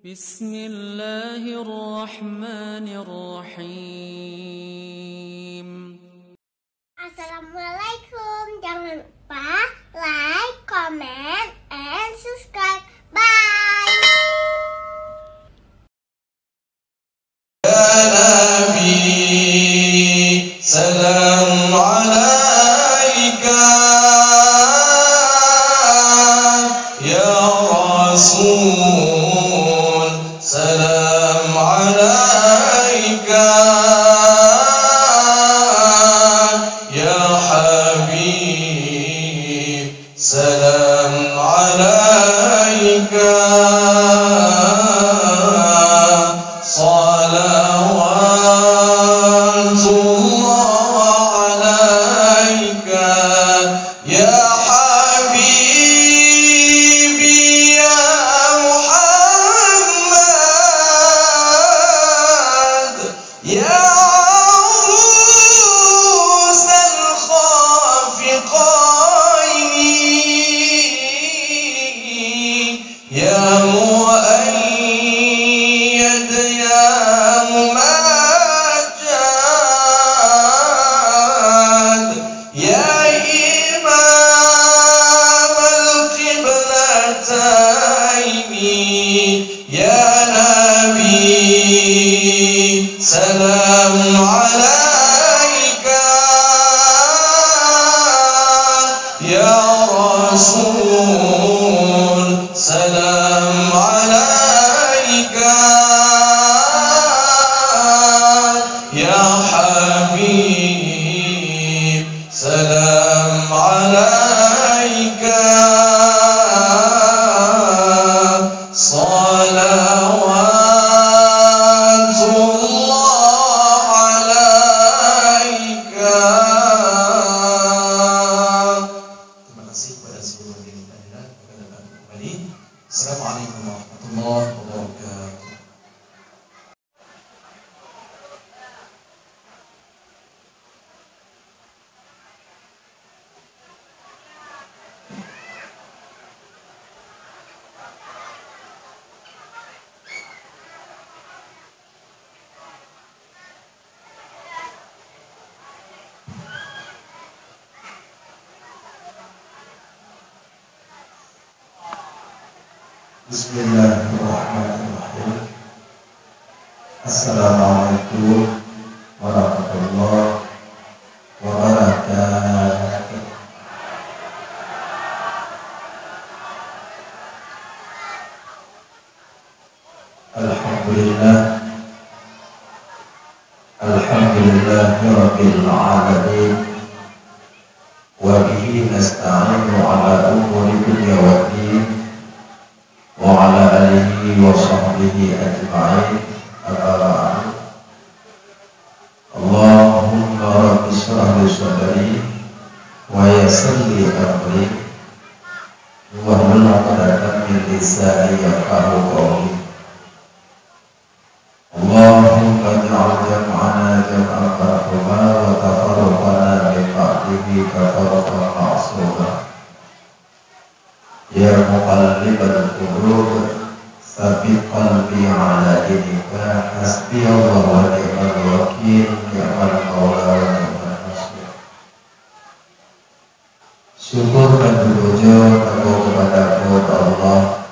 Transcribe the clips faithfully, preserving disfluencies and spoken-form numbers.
Bismillahirrahmanirrahim. Assalamualaikum. Jangan lupa like, comment, and subscribe. Bye. يا نبي سلام عليك، يا رسول سلام عليك، يا حبيب سلام عليك، صلوات الله عليك، يا حبيبي يا محمد. يا عروس الخافقين، يا مؤيد، يا ممجد، يا إمام القبلتين، يا نبي سلام عليك، يا رسول سلام عليك، يا حبيب سلام عليك، صلوات الله عليك. Terima kasih kepada seluruh hadirin hadirat. Akan datang kembali. Assalamualaikum warahmatullahi wabarakatuh. Bismillahirrahmanirrahim. Assalamualaikum warahmatullahi wabarakatuh. Alhamdulillah. Alhamdulillahirabbil alamin. Wa bihi nasta'inu ala umuri dunya waddin. Wa ala alihi wa sahbihi ajma'in. Amma ba'du. Allahumma rabbi shrah li sadri wa yassir li amri wahlul 'uqdatam min lisani yafqahu qawli. Allahumma ij'al jam'ana jam'an marhuma wa tafarruqana min ba'dihi tafarruqan ma'suma. Ya muqallibal qulub, tsabbit qalbi ala dinika. Hasbiyallahu wa ni'mal wakil, ni'mal maula wa ni'man nasir. Syukur dan puja taboh keupada Allah.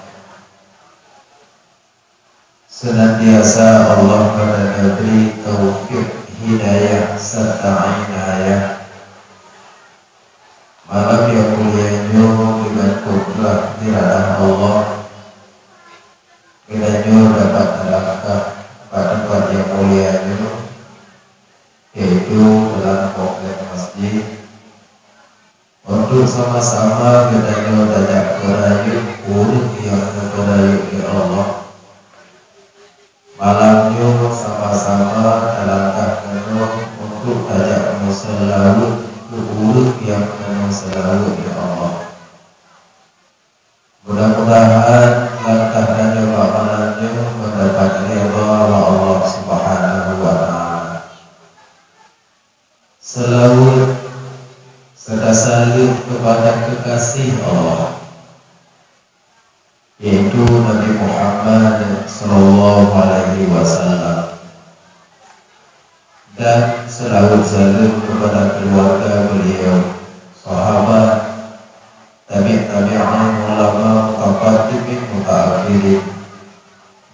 Seunantiasa Allah geutanyoe bri taufik, hidayah, serta inayah. Malam nyang mulia nyoe, deungon kudrah iradah Allah, geutanyoe dapat talangkah bak teumpat nyang mulia nyoe, yaitu dalam komplek masjid. Untuk sama-sama geutanyoe tajak peurayeuk ureueng nyang geupeurayeuk lé Allah. Malam nyoe sama-sama talangkah keunoe untuk tajak meuseulaweuet keu ureueng nyang keunoe seulaweuet lé Allah. Mudah-mudahan langkah tanyoe bak malam nyoe meudapat ridha Allah Subhanahu wa Ta'ala. Seulaweuet serta saleuem keupada keukaséh Allah, yaitu Nabi Muhammad wasallam. Dan selawat salam kepada keluarga beliau, sahabat, tabi' tabi'in, ulama, mutaqaddimin, mutaakhirin,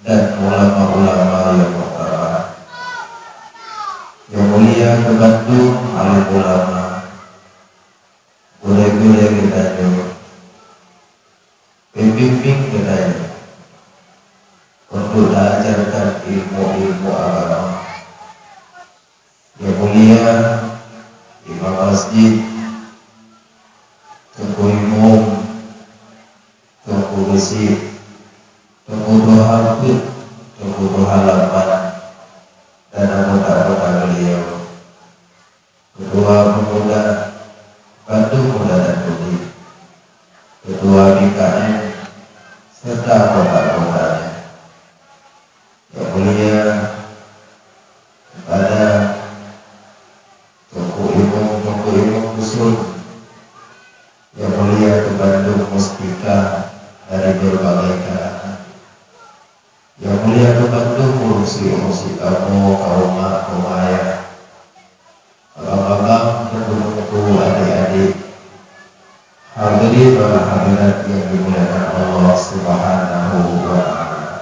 dan ulama-ulama yang muhtaram. Yang mulia keu bandum alim ulama, gurée-gurée geutanyoe, peumimpén geutanyoe, untuk taajarkan ilmu-ilmu agama. Yang mulia imam masjid, teungku imum, teungku geusyik, teungku tuha peuet, teungku tuha lapan, dan anggota-anggota beliau, ketua pemuda, bandum muda dan mudi, ketua B K M, serta anggota-anggotanya. Yang mulia kepada teungku imum, teungku imum dusun, yang mulia keu bandum mustika dari berbagai kalangan, yang mulia keu bandum ureueng syik-ureueng syik kamoe, kaum mak, kaum ayah, abang-abang, teungku-teungku, adik-adik, hadirin wal hadirat yang dimuliakan Allah Subhanahu wa Ta'ala.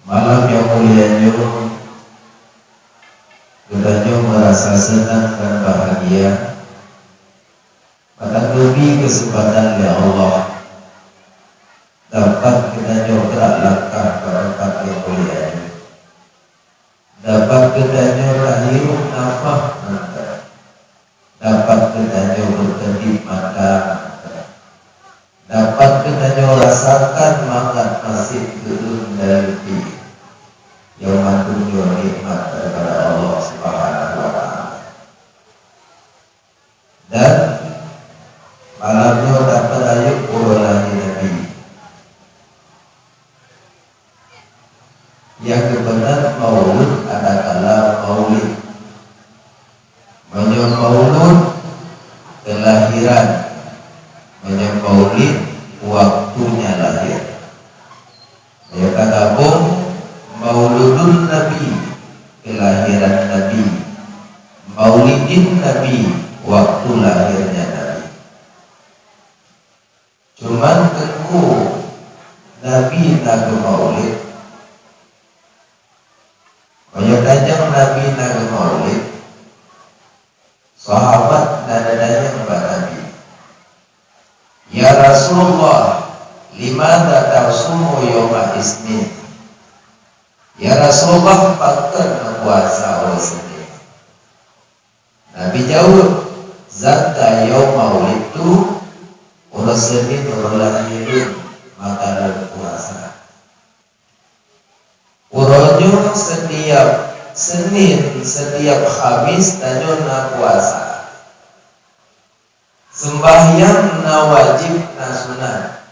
Malam nyang mulia nyoe, geutanyoe meurasa seunang dan bahagia, mantong geubri keuseumpatan lé Allah dapat geutanyoe brat langkah bak teumpat nyang mulia nyoe. Dapat geutanyoe tahirup nafah mantong. Dapat geutanyoe beukeudieb mata mantong. Dapat geutanyoe rasakan mangat maséh geueun dari pih. Nyang mandum nyoe nikmat daripada Allah Subhanahu wa Ta'ala. Dan malam nyoe tapeurayeuk uroe lahé Nabi. Nyang geupeugah maulud adalah maulid. Meunyoe maulud, keulahiran. Meunyoe maulid, waktunya lahir. Meunyoe ka gabong, mauludun Nabi, keulahiran Nabi. Maulidin Nabi, waktu lahirnya Nabi. Cuman teungku Nabi na geumaulid. Meunyoe tajak Nabi na geumaulid, sahabat na geutanyong bak Nabi, "Ya Rasulullah, limadza tasumu yauma isnin?" Ya Rasulullah, pakon neupuasa uroe Senin? Nabi jaweueb, "Zaka yauma wulidtu, uroe Senin uroe lahé lôn, maka lôn puasa." Uroe nyoe setiap Senin, setiap Khamis tanyoe na puasa. Seumbahyang na wajéb na sunat.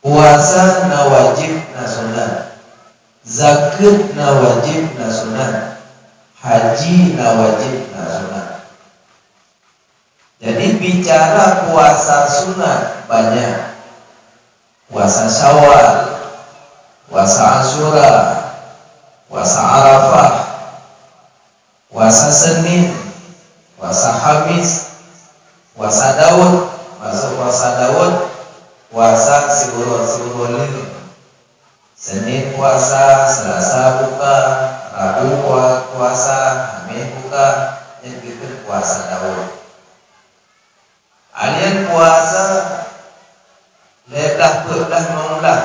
Puasa na wajéb na sunat. Zakeuet na wajéb na sunat. Haji na wajéb na sunat. Jadi, bicara puasa sunat banyak. Puasa Syawal, puasa Asyura, puasa Arafah, puasa Senin, puasa Khamis, puasa Daud, maksud puasa Daud, puasa siuroe-siuroe leuh. Senin puasa, Selasa buka, Rabu pua-, puasa, Hameh buka, nyan geukheun puasa Daud. Alien puasa lhèe blah, peuet blah, limong blah.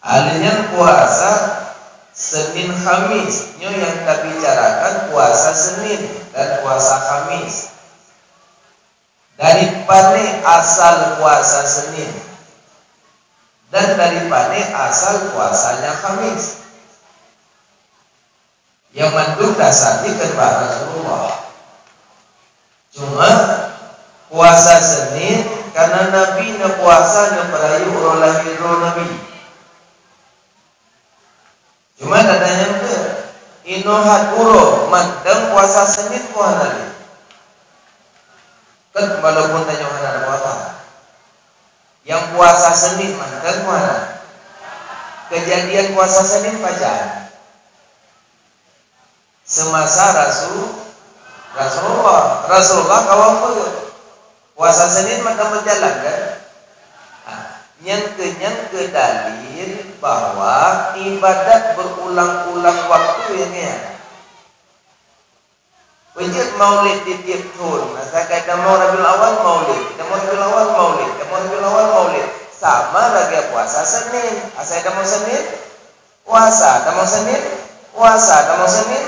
Alien puasa Senin Khamis, nyoe nyang tabicarakan puasa Senin dan puasa Khamis. Dari pané asal puasa Senin? Dan dari pané asal puasanya Khamis? Nyang mandum dasar jih keu Rasulullah. Cuma, puasa Senin, karena Nabi neupuasa neupeurayeuk uroe lahé droe Nabi. Cuma, tatanyong kheueh, inoe that uroe mantong puasa Senin peue hana lé? Kan walaupun tanyoe hana puasa. Nyang puasa Senin mantong peue hana? Keujadian puasa Senin pajan? Seumasa Rasul, Rasulullah. Rasulullah ka wafeuet. Puasa Senin mantong meujalan, kan? Ha, nyan keuh, nyan keuh dalil bahwa ibadat beurulang-ulang waktu nyang nyan. Peujeuet maulid di tieb thon. Asai ka tamong Rabiul Awal, maulid. Tamong Rabiul Awal, maulid. Tamong Rabiul Awal, maulid. Sama lagèe puasa Senin. Asai tamong Senin, puasa. Tamong Senin, puasa. Tamong Senin,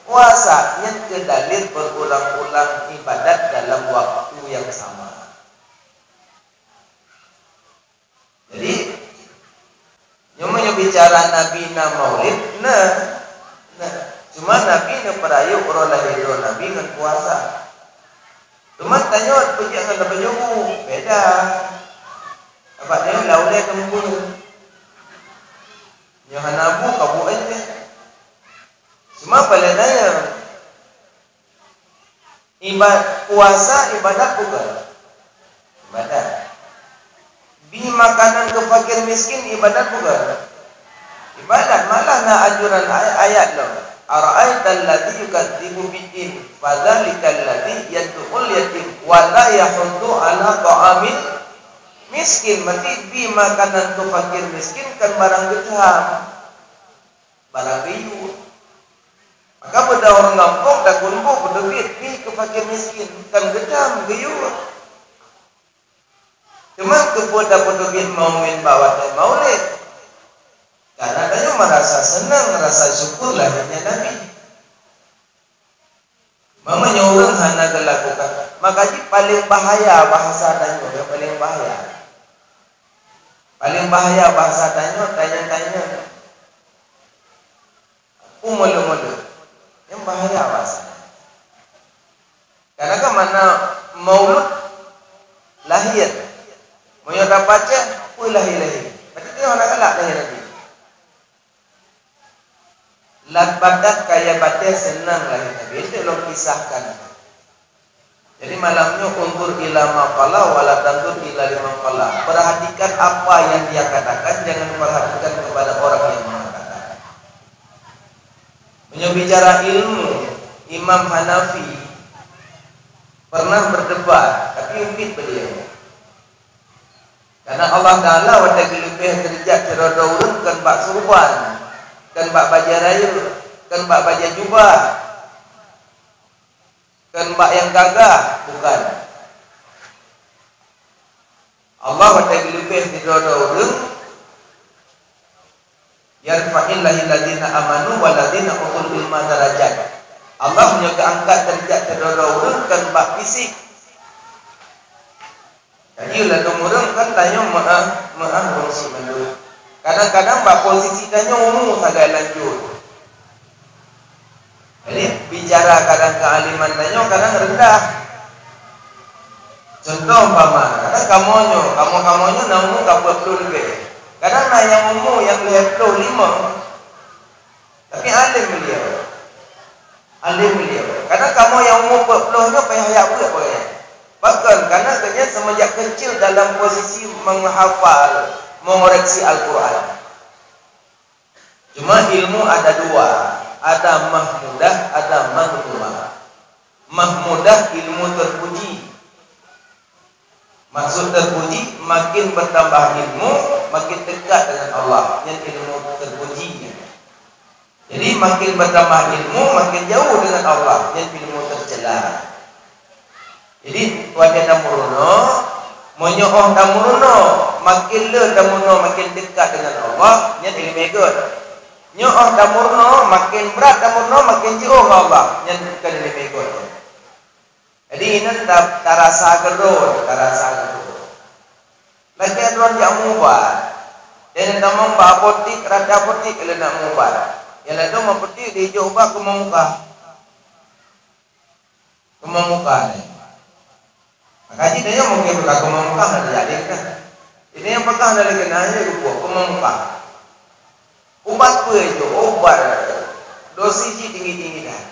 puasa. Nyan keuh dalil beurulang-ulang ibadat dalam waktu nyang sama. Jadi, nyoe meunyoe bicara Nabi na maulid, na, na. Cuma Nabi neupeurayeuk uroe lahé droe Nabi ngon puasa. Teuma tanyoe peujeuet ngon leubeh nyoe bu, beda. Sabab nyoe lam ulèe teumeubeuet. Nyoe hana bu, ka bu aja. Cuma paléng nyan, Iba-, puasa ibadat bukan? Ibadat. Bi makanan keu fakir miskin ibadat bukan? Ibadat. Malah na anjuran ay-, ayat lom. "Ara'aital ladzi yukadzibu biddin, fadzalikal ladzi yad'ul yatim, wa la yahuddu ala ta'amil miskin." Berarti bi makanan keu fakir miskin kan barang geutam. Barang geuyue. Maka beuda ureueng gampông takheun bu peuteubiet pih keu fakir miskin, kan geutam geuyue. Teuma keupeue tapeuteubiet meumin bak watèe maulid? Karena tanyoe meurasa seunang, rasa syukur lahirnya Nabi. Meunyoe ureueng hana geulakukan, maka jih paleng bahaya bahasa tanyoe, nyang paleng bahaya. Paleng bahaya bahasa tanyoe, tanyong-tanyong. Peue meuleuh-meuleuh. Nyang bahaya bahasa. Karena kan makna maulud lahé. Meunyoe tapacah, peue lahé-lahé. Berarti tanyoe hana galak lahé Nabi. Lam badan kaya batèe seunang lahé Nabi. Itu lôn kisahkan. Jadi malam nyoe, unzur ila ma qala wa la tanzur ila liman qala. Perhatikan apa yang dia katakan, jangan perhatikan kepada orang yang mengatakan. Meunyoe bicara ilmu, Imam Hanafi pernah berdebat, tapi ubit beliau. Karena Allah Taala watèe geuleubeh deurajat sidroe-droe ureueng kon bak surban, kon bak bajèe rayeuk, kon bak bajèe jubah, kon bak nyang gagah, bukan. Allah watèe geuleubeh sidroe-droe ureueng, "Yarfa'illahul ladzina amanu wal ladzina utul ilma darajat." Allah meunyoe geuangkat deurajat sidroe-droe ureueng kon bak fisik. Jadi ladôm ureueng kan tanyoe meu'ah, meu'ah ureueng syiek mandum. Kadang-kadang bak posisi tanyoe umu sagai lanjut. Jadi bicara kadang keualiman tanyoe kadang rendah. Contoh umpama, kadang kamoe nyoe, kamoe-kamoe nyoe na umu ka peuet ploh leubeh. Kadang na nyang umu nyang lhèe ploh limong. Tapi alim beliau. Alim beliau. Karena kamoe nyang umu peuet ploh nyoe payah jak beuet bak gobnyan. Pakon? Karena gobnyan seumenjak kecil dalam posisi menghafal, mengoreksi Al-Quran. Cuma ilmu ada dua, ada mahmudah, ada mazmumah. Mahmudah ilmu terpuji. Maksud terpuji, makin bertambah ilmu, makin dekat dengan Allah. Nyan ilmu terpuji. Jadi makin bertambah ilmu, makin jauh dengan Allah. Nyan ilmu tercela. Jadi watèe tameurunoe, meunyoe óh tameurunoe, makin le tameurunoe makin dekat dengan Allah, nyan ileumèe gèt. Nyoe óh tameurunoe, makin brat tameurunoe, makin jiôh ngon Allah, nyan kon ileumèe gèt. Jadi inan ta-, tarasa keudroe, tarasa keudroe. Lagèe droe jak mubat. Nyang tamong bak apotik, rata apotik lé nak mubat. Nyang ladôm apotik dijok ubat keumeung muka. Keumeung muka nyan. Maka jih tanyoe mungken buka keumeung muka hana jadi kan. Ini nyang peugah hana lagèe na, hana geubuet keumeung muka. Ubat peue jih? Ubat dosis jih tinggi-tinggi that.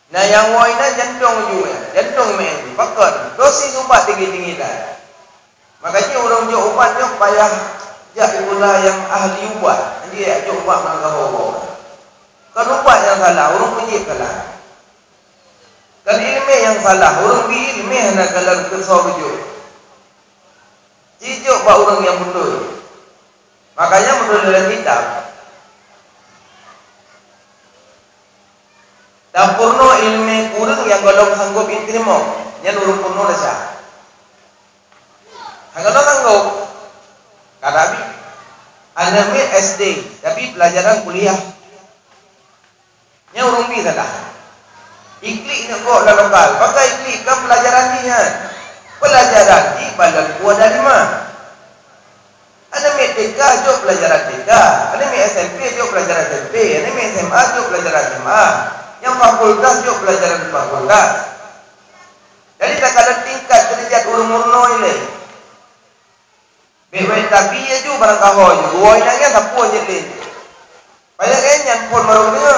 Na nyang woe na jantong ju nyan, jantong meu'en ju. Pakon? Dosis ubat tinggi-tinggi that. Maka jih ureueng jok ubat nyoe payah Jak sikula nyang ahli ubat, jadi jak jok ubat meunan ka ho-ho. Kon ubat nyang salah, ureuëng peujeuet salah. Kon iéleumé nyang salah, ureuëng bi iéleumé hana kalon keu soe geujok. Jijok bak ureuëng nyang beutôi. Makanya meunurot dalam kitab, tapeurunoe iéleumé ureuëng nyang gohlom sanggop jiteurimong, nyan ureuëng peurunoe desya. Hana lôn sanggob. Ka tabi. Aneuk miet S D, tapi pelajaran kuliah. Nyan ureuëng bi salah. Iklik neuk kok lam lokal. Pakon iklik, kan pelajaran jih nyan. Pelajaran jih badan dua dan lima. Aneuk miet T K jok pelajaran T K. Aneuk miet S M P jok pelajaran S M P. Aneuk miet S M A jok pelajaran S M A. Nyang fakultas jok pelajaran fakultas. Jadi, takalon tingkat deurajat ureuëng meurunoe ilée. Bék wék tabi laju barangkaho ju. Dua inong nyan sapeue jeuet lé. Payah gét nyan phon barô deungoe.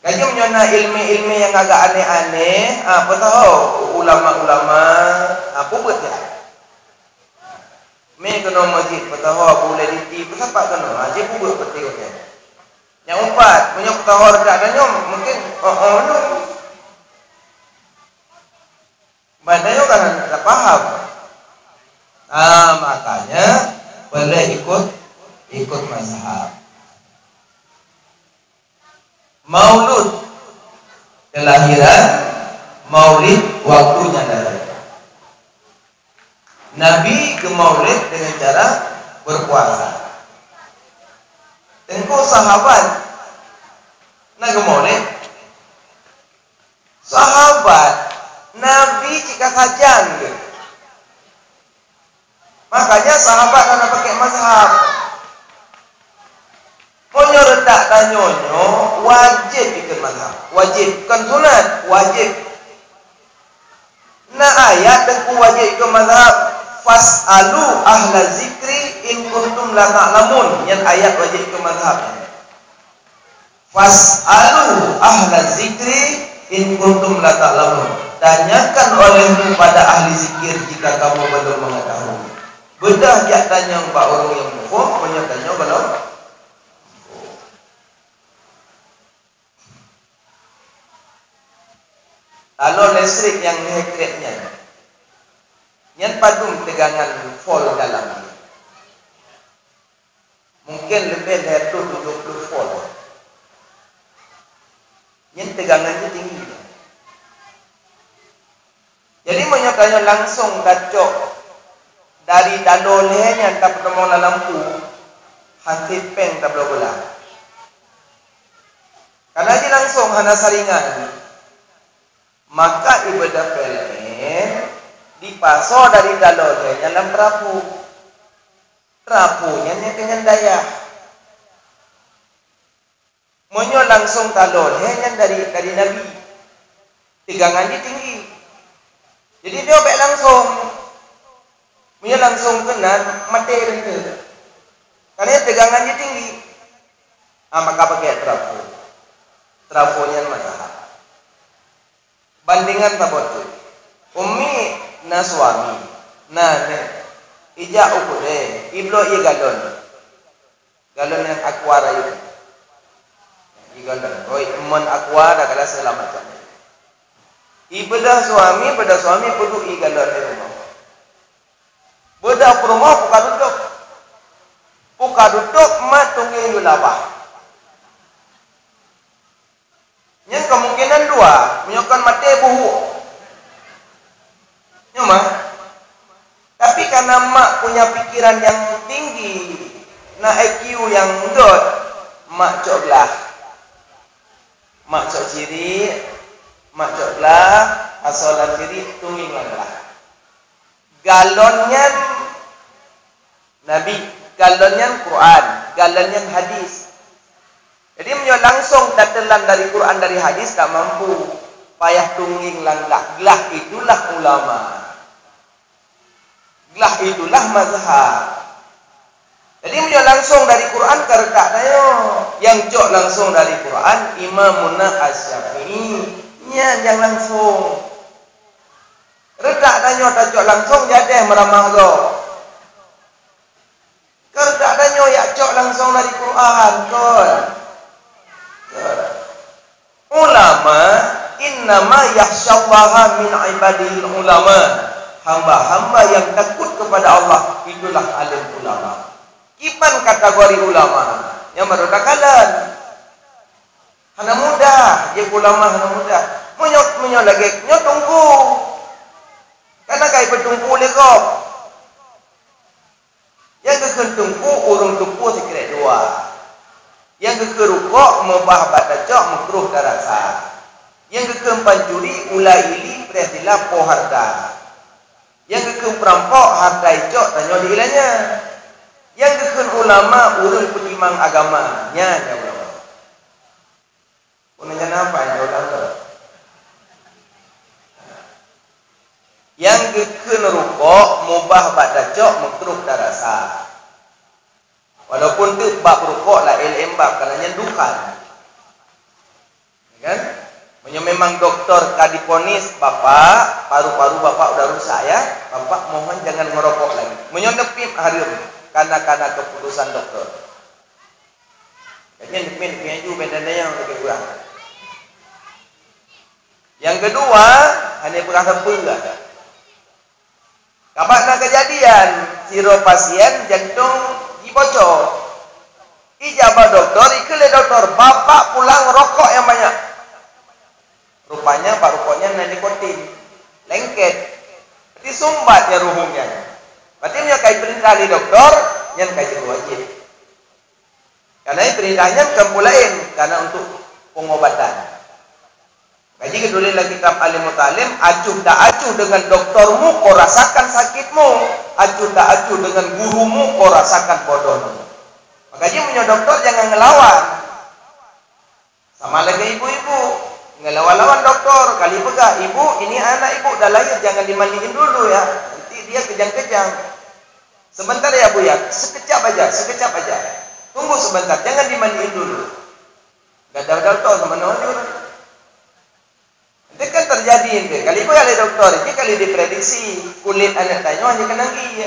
Laju meunyoe na iéleumé-iéleumé nyang agak aneh-aneh, ah, peusaho ulama-ulama, ah, peubuet nyan. Mé keunoe masjid peusaho Abu Laili, peusapat keunoe, ah, jipeubuet peuté nyan. Nyang umpat, meunyoe peusaho reudak tanyoe, mungkin, oh, oh, no. Ban tanyoe kan hana paham. Ah, makanya boleh ikut, ikut mazhab. Maulud kelahiran, maulid waktunya lahir. Nabi geumaulid dengan cara berpuasa. Teungku sahabat na geumaulid. Sahabat Nabi cit ka sajan geuh. Makanya sahabat hana pakai mazhab. Meunyoe reutak tanyoe nyoe wajéb ikot mazhab. Wajéb, kon sunat, wajéb. Na ayat teungku wajéb ikot mazhab, "Fas'alu ahla zikri in kuntum la ta'lamun." Nyan ayat wajéb ikot mazhab. "Fas'alu ahla zikri in kuntum la ta'lamun." Tanyakan olehmu pada ahli zikir jika kamu belum mengetahui. Beudah jak tanyong bak ureuëng nyang muphom, meunyoe tanyoe gohlom. Taloe listrik nyang lhée krek nyan, nyan padum teugangan volt dalam jih? Mungkin leubeh lhée reutôh tujoh ploh volt. Nyan teugangan jih tinggi. Jadi, meunyoe tanyoe langsong tacok dari taloe lhée nyan tapeutamong lam lampu, hase péng tabloe beulah. Karena jih langsong hana saringan, maka ibadah P L N dipasoe dari taloe lhée nyan lam peurapô. Peurapô nyan nyang keunan dayah. Meunyoe langsong taloe lhée nyan dari, dari Nabi, teugangan jih tinggi. Jadi, nyoe bék langsong. Meunyoe langsong keunan, maté lé teuh. Karena teugangan jih tinggi. Ah, maka pakai trafo. Trafo nyan mazhab. Bandingan saboh teuk. Ummi na suami, na aneuk. Ijak u keudè, ibloe ié galon. Galon nyang aqua rayeuk. Ié galon. Oi, mon aqua dah kala seulamat. Ibeudôh suami, beudôh suami peuduek ié galon di rumoh. Beudôh peurumoh buka tutup. Buka tutup mat tunggeng yue labah. Nyan kemungkinan dua, meunyoe kon maté buhuk. Nyoe mah. Tapi karena mak punya pikiran yang tinggi, na I Q yang gét, mak cok glah. Mak cok siriek, mak cok glah, asoe lam siriek, tunggeng lam glah. Galon nyan Nabi, galon nyan Quran, galon nyan hadis. Jadi, meunyoe langsong tateulan dari Quran, dari hadis, tak mampu. Payah tunggeng lam glah. Glah itulah ulama. Glah itulah mazhab. Jadi, meunyoe langsong dari Quran, ka reutak tanyoe. Nyang cok langsong dari Quran, Imamuna Asy-Syafi'i. Nyan nyang langsong. Reutak tanyoe tacok langsong, jadeh meuramah gob. Langsung dari Quran, kon. Ulama, innama yakhsyallaha min ibadihil ulama. Hamba-hamba yang takut kepada Allah, itulah alim ulama. Kiban kategori ulama nyang baru takalon. Hana mudah, jeuet ulama hana mudah. Meunyoe, meunyoe lagèe nyoe teungku, kana kai peuteungku lé gob. Nyang geukheun teungku, ureueng teupue sikrek dua. Nyang geukheun rukok, meubah bak tacok, meukruh tarasa. Nyang geukheun pancuri, ula ili, preh sila, po harta. Nyang geukheun peurampok, harta icok, tanyoe di ilanya. Nyang geukheun ulama, ureueng peutimang agama, nyan nyang ulama. Ureueng nyan apa nyang ulama? Nyang geukheun rukok, mubah bak tacok, meukruh tarasa. Walaupun teuk bab rukok laén-laén bab, karena nyan dukhan. Ya kan? Meunyoe memang doktor ka diponis, "Bapak, paru-paru Bapak udah rusak ya, Bapak mohon jangan ngerokok lagi." Meunyoe neupip hareuem, kana-kana keputusan doktor. Jadi neupip, neupip laju, beda-beda nyang lebih kurang. Nyang keudua, hana peugah sapeue. Kaban na keujadian, sidroe pasien jantong jibocor. Ijak bak dokto, ikheun lé dokto, "Bapak pulang rokok nyang banyak." Rupanya bak rokok nyan na nikotin. Lengket. Disumbat nyan ruhueng nyan. Berarti meunyoe ka ipeurintah lé dokto, nyan ka jeuet wajéb. Karena peurintah nyan kon peue laén, karena untuk pengobatan. Maka jih geutuléh lam kitab Al-Muta'allim, "Acuh tak acuh dengan doktormu, kau rasakan sakitmu. Acuh tak acuh dengan gurumu, kau rasakan bodohmu." Maka jih meunyoe doktor jangan ngelawan. Sama lagèe ibu-ibu, ngelawan-lawan doktor, kali peugah, "Ibu, ini anak ibu dah lahir, jangan dimandiin dulu ya. Nanti dia kejang-kejang." "Sebentar ya, Bu, ya. Sekejap aja, sekejap aja. Tunggu sebentar, jangan dimandiin dulu." Gata-gata sama nonjur. Itu kan terjadi ente. Kali pun kali doktor, itu kali diprediksi kulit anak tanyoe hanya kena gigi.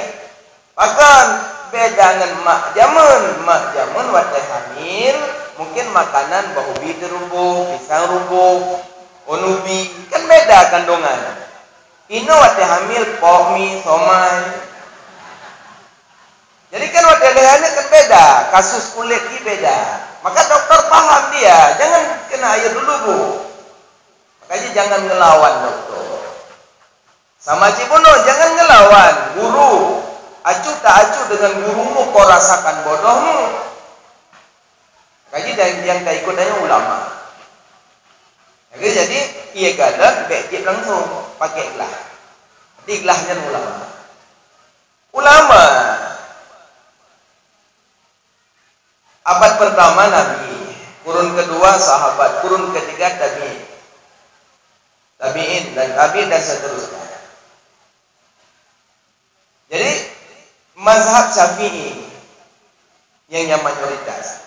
Pakon beda dengan mak jameun. Mak jameun watèe hamil, mungkin makanan bak ubi teuruboh, pisang ruboh, on ubi. Kan beda kandungan. Inoe watèe hamil, pok mi, somai. Jadi kan watèe lheueh aneuk kan beda, kasus kulit ni beda. Maka doktor paham dia, jangan kena air dulu, Bu. Makanya jangan ngelawan doktor. Sama cit bunoe, jangan ngelawan guru. Acuh tak acuh dengan gurumu, kau rasakan bodohmu. Makanya dan yang tak ikut hanya ulama. Jadi, jadi, iya galon, bèk jieb langsung, pakai gelah. Jadi gelah nyan ulama. Ulama. Abad pertama Nabi, kurun kedua sahabat, kurun ketiga tabi'in. Tabi'in dan tabi'in dan seterusnya. Jadi, mazhab Syafi'i yang, yang mayoritas.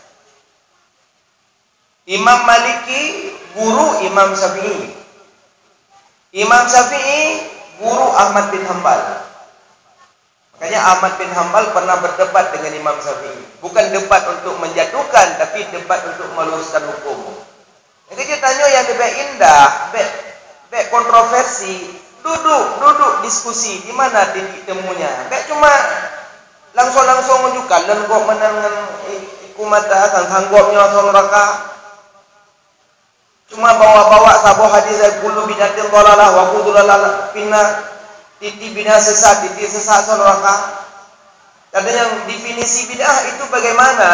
Imam Maliki guru Imam Syafi'i. Imam Syafi'i guru Ahmad bin Hambal. Makanya Ahmad bin Hambal pernah berdebat dengan Imam Syafi'i. Bukan debat untuk menjatuhkan, tapi debat untuk meluruskan hukum. Jadi, tanyoe nyang leubeh indah, bèk, bèk kontroversi, duduk, duduk diskusi, di mana titik temunya. Bèk cuma langsung-langsung menunjukkan, "Lôn gob meunan ngon i-, iku mata, sang-sang gob nyoe asoe neuraka." Cuma bawa-bawa saboh hadis, "Kullu bid'atin dhalalah wa kullu dhalalatin finnar." Titik bid'ah sesat, titik sesat asoe neuraka. Katanya definisi bid'ah itu bagaimana?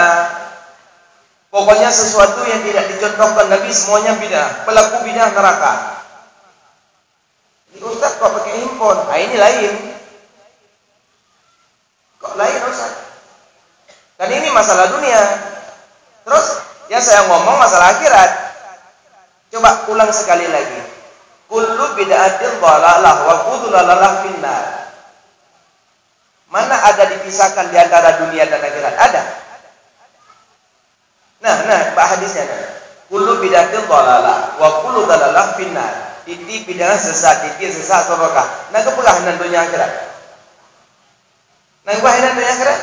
Pokoknya sesuatu yang tidak dicontohkan Nabi, semuanya bid'ah. Pelaku bid'ah neraka. Ini ustaz kok pakai handphone? Ah, ini lain. Kok lain ustaz? Dan ini masalah dunia. Terus yang saya ngomong masalah akhirat. Coba ulang sekali lagi. Kullu bid'atin dhalalah wa kullu dhalalah finnar. Mana ada dipisahkan di antara dunia dan akhirat? Ada. Nah, nah, bak hadisnya nah. Kullu bid'atin dhalalah wa kullu dhalalah finnar. Titik bid'ah sesat, titik sesat asoe neuraka. Nah, geupeugah nan dunia akhirat. Nah, geupeugah nan dunia akhirat.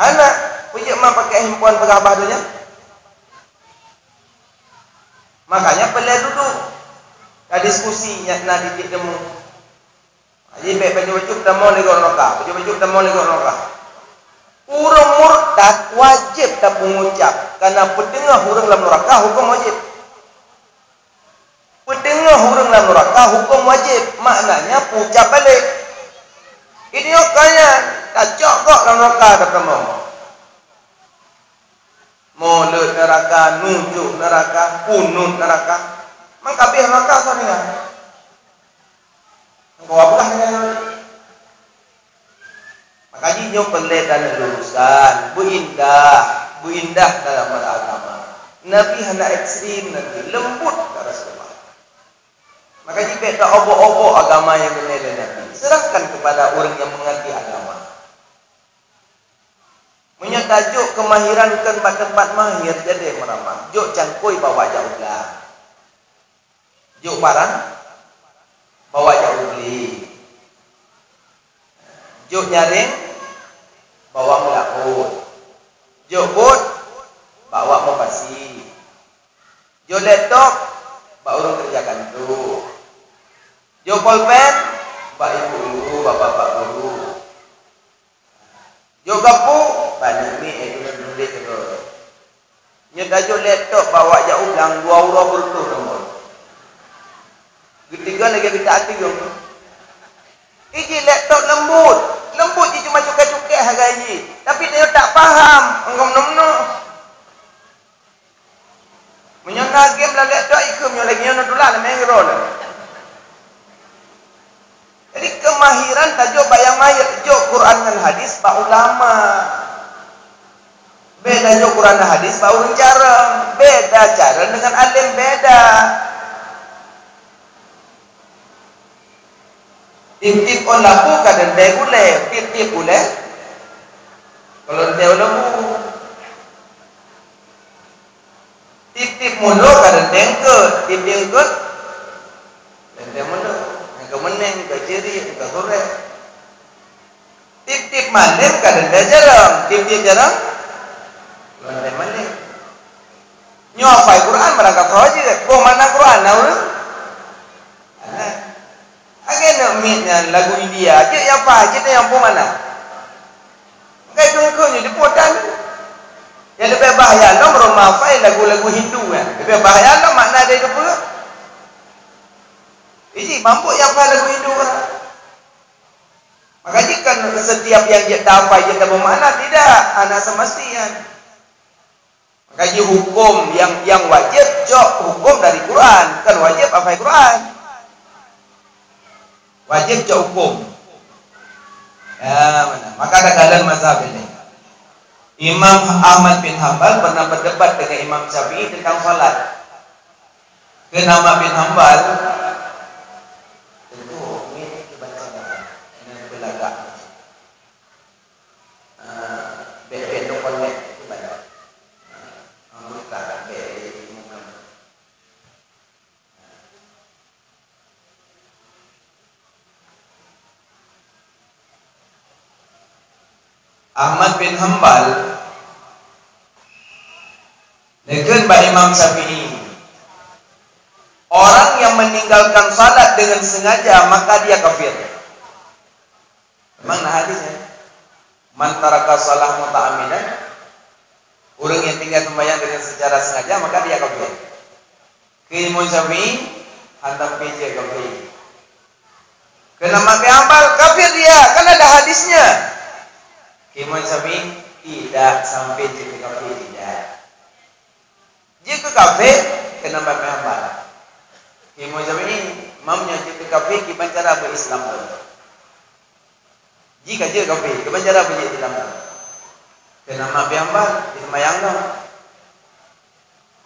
Hana. Peue jeuet ma pakai handphone peugah bah donya? Makanya peureulée dudoe tadiskusi nyang na titik temu. Jadi bék bacut-bacut tamong lé gob neuraka, bacut-bacut tamong lé gob neuraka. Ureuëng murtad wajéb tapeungucab, kareuna peuteungoh ureuëng lam neuraka huköm wajéb. Peuteungoh ureuëng lam neuraka huköm wajéb, maknanya peuucab balék. Ini nyoe kaya tacok gob lam neuraka tatamong. Mulod neuraka, nujok neuraka, kunut neuraka. Mangkabeh neuraka saringan. Engkau abah dengan. Maka jih nyoe peureulée taneuk lurusan, beuindah, beuindah dalam beragama. Nabi hana ekstrem, Nabi lembut, ya Rasulullah. Maka jih bék ta obok-obok agama nyang geunai lé Nabi. Serahkan kepada ureuëng nyang mengerti agama. Meunyoe tajok kemahiran kon bak teumpat mahir, jadi meuramah. Jok cangkôi bawa jak u blang. Jok parang, bawa jak u glé. Jok nyaréng, bawa meulakôt. Jok bot, bawa meupasi. Jok laptop, bak ureuëng keureuja kantô. Jok polpen, bak ibu-ibu, bapak-bapak guru. Jok gapu, banyak mi, eh, tuléh-tuléh terus. Nyoe tajok laptop bawa jak u blang dua uroe beureutoh nomor. Geuteugah lagée geutak ateueng. Iji laptop leumbut. Leumbut jih cuma cukai-cukai hareuga jih. Tapi tanyoe tak paham, engkau meunoe-meunoe. Meunyoe na game lam laptop, ikheun nyoe lagée nyoe, tulah lam main role. Jadi kemahiran tajok bak nyang mahir, jok Quran ngon hadis bak ulama. Beda jok Quran ngon hadis bak ureuëng carông, beda carông dengan alim, beda. Tiep-tiep ôn lampu ka teuntée gulée, tiep-tiep gulée ka teuntée ôn lampu. Tiep-tiep mulo ka teuntée eungkôt, tiep-tiep eungkôt ka teuntée mulo. Nyang ka meuneng, ka ciri, ka surek. Tiep-tiep malem ka teuntée jarông, tiep-tiep jarông ka teuntée malem. Nyoe hafai Quran barangkasoe jeuet, boh makna Quran na ureuëng? Hana. Lagée neuk miet nyan lagu India, jeuet nyang paih, jeuet nyang peue makna. Engkai keu-keu nyoe jipotan. Nyang leubeh bahya lom roma hafai lagu-lagu Hindu nyan. Leubeh bahya lom makna dari teupeue. Iji mambuk nyang hafai lagu Hindu nyan. Maka jih kan setiap nyang jeuet tahafai jeuet tabeumakna, tidak, hana seumeusti nyan. Maka jih huköm nyang, nyang wajéb cok huköm dari Quran, kan wajéb hafai Quran. Wajéb cok huköm. Ya, mana? Maka ada kalian mazhab ini. Imam Ahmad bin Hambal pernah berdebat dengan Imam Syafi'i tentang salat. Kheun Ahmad bin Hambal, tentu miet keu baca Quran, kena beulagak. Ah, bèk-bèk nyoe kon lé ibadah. Ah, anggota bèk lé imum nyoe. Ahmad bin Hambal, neukheun bak Imam Syafi'i, orang yang meninggalkan salat dengan sengaja, maka dia kafir. Memang na hadis nyan. Man taraka shalah muta'ammidan, ureuëng nyang tinggai seumbahyang dengan secara sengaja, maka dia kafir. Kheun Imam Syafi'i, hana pih jeuet kafir. Kheun Ahmad bin Hambal, kafir dia, kan ada hadisnya. Kheun Imam Syafi'i, tidak sampai jeuet keu kafir, tidak. Jeuet keu kafé, kheun Ahmad bin Hambal. Imam Syafi'i, imam nyoe jeuet keu kafé, kiban cara beu-Islam lom. Jih ka jeuet kafé, kiban cara beujeuet Islam lom. Kheun Ahmad bin Hambal, jiseumayang lom.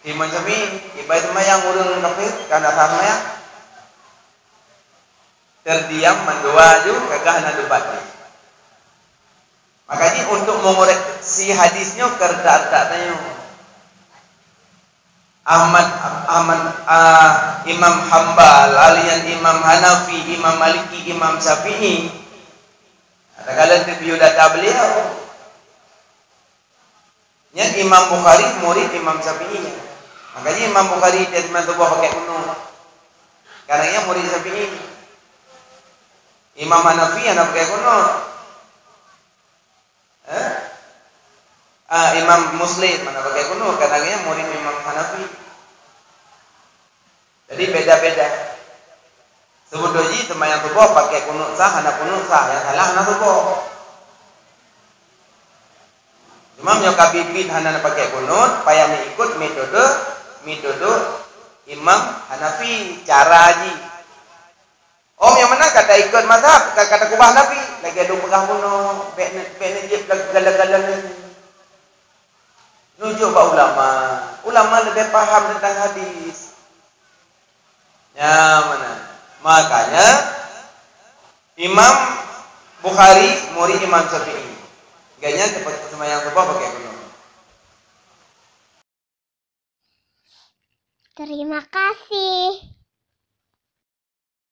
Imam Syafi'i, ibai seumayang ureuëng kafé, ka na sah seumayang. Terdiam mandua aju, ka gah na debat jih. Maka jih untuk mengoreksi hadis nyoe keu redak-redak tanyoe. Ahmad, Ahmad, ah, Imam Hambal, alian Imam Hanafi, Imam Maliki, Imam Syafi'i. Takalon teubieu data beliau. Imam Bukhari murid Imam Syafi'i. Makanya Imam Bukhari dia teman tuboh pakai kunut. Karena dia murid Syafi'i. Imam Hanafi hana pakai kunut. Eh? Ah, Imam Muslim hana pakai kunut, karena dia murid Imam Hanafi. Jadi beda-beda. Sebetul jih seumayang suboh pakai kunut sah, hana kunut sah, nyang salah hana suboh. Cuma meunyoe ka biet-biet hana pakai kunut, payah meuikot metode, metode Imam Hanafi, cara jih. Oh, nyang meunan ka taikot mazhab, ka, ka takubah Nabi, lagèe lôn peugah bunoe, bèk ne-, bèk neujép lag-, galon-galon nyoe. Nujok bak ulama. Ulama leubeh paham teuntang hadis. Nyan meunan. Makanya Imam Bukhari murid Imam Syafi'i. Gobnyan teupeu-, seumayang suboh pakai kunut. Terima kasih.